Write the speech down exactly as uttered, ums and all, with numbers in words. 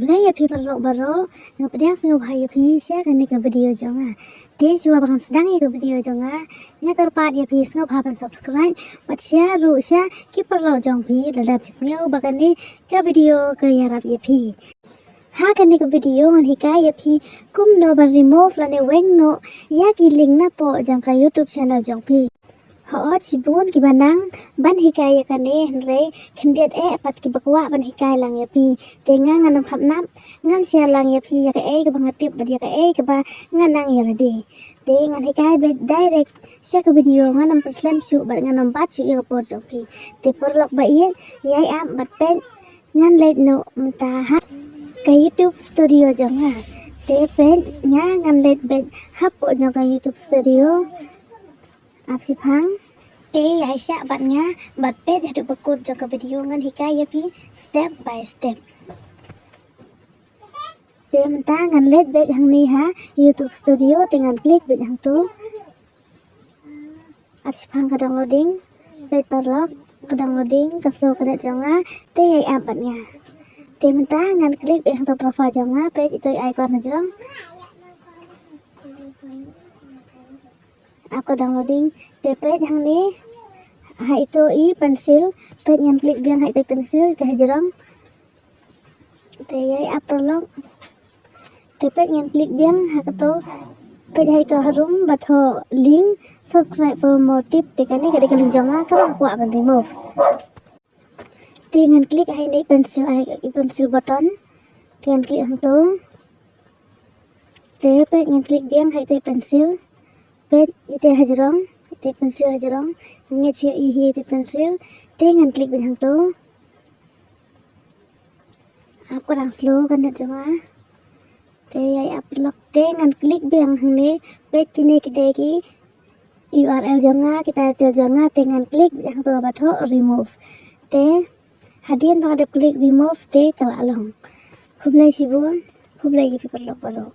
Khublei ïa phi paralok baroh, nga pdiang sngewbha ïa phi sha kane ka video jong nga. Te shuwa ba ngan sdang ïa ka video jong nga, nga kyrpad ïa phi sngewbha ban subscribe bad share ruh sha ki paralok jong phi, lada phi sngew ba kane ka video ka ïarap ïa phi. Ha kane ka video ngan hikai ïa phi kumno ban remove lane weng noh ïa ki link napoh jong ka YouTube channel jong phi. Hooid, shibun kiba nang ban hikai ïa kane, hynrei khyndiat eh pat kiba kwah ban hikai lang ïa phi. Te nga ngan ym khapnap, ngan share lang ïa phi ïa kaei kaba nga tip bad ïa kaei kaba nga nang ïa lade. Te ngan hikai beit direct sha ka video, ngan ym pynslem shuh bad ngan ym bat shuh ïa ka por jong phi. Te paralok ba ïeit, ïai ap bad peit, ngan leit noh mynta ha ka YouTube Studio jong nga. Te peit, nga ngan leit beit hapoh jong ka YouTube Studio. Ap shiphang. Te ïai shah bad nga bad peit haduh ba kut jong ka video, ngan hikai ïa phi step by step. Te mynta ngan leit beit hangne ha YouTube Studio, te ngan klik beit hangto. Ap shiphang, ka dang loading. Peit paralok, ka dang loading, ka slow ka net jong nga. Te ïai ap bad nga. Te mynta ngan klik beit hangto profile jong nga, peit ito i icon hajrong. Ap, ka dang loading. Te peit hangne ha ito i pencil, peit ngan klik biang ha ito i pencil te hajrong. Te ïai ap paralok. Te peit ngan klik biang ha kato, peit ha ito harum ba thoh link subscribe for more tip. Te kane ka dei ka link jong nga kaba nga kwah ban remove. Te ngan klik ha ine i pencil, ha i pencil button. Te ngan klik hangto. Te peit ngan klik biang ha ito i pencil. Peit ito i hajrong, ito i pencil hajrong. Ngeit phi ïohi ito i pencil. Te ngan klik biang hangto. Ap, ka dang slow ka net jong nga. Te ïai ap paralok, te ngan klik biang hangne, peit kine ki dei ki U R L jong nga, ki title jong nga, te ngan klik biang hangto ba thoh remove. Te hadien ba nga dep klik remove te ka la long. Khublei shibun, khublei ïa phi paralok baroh.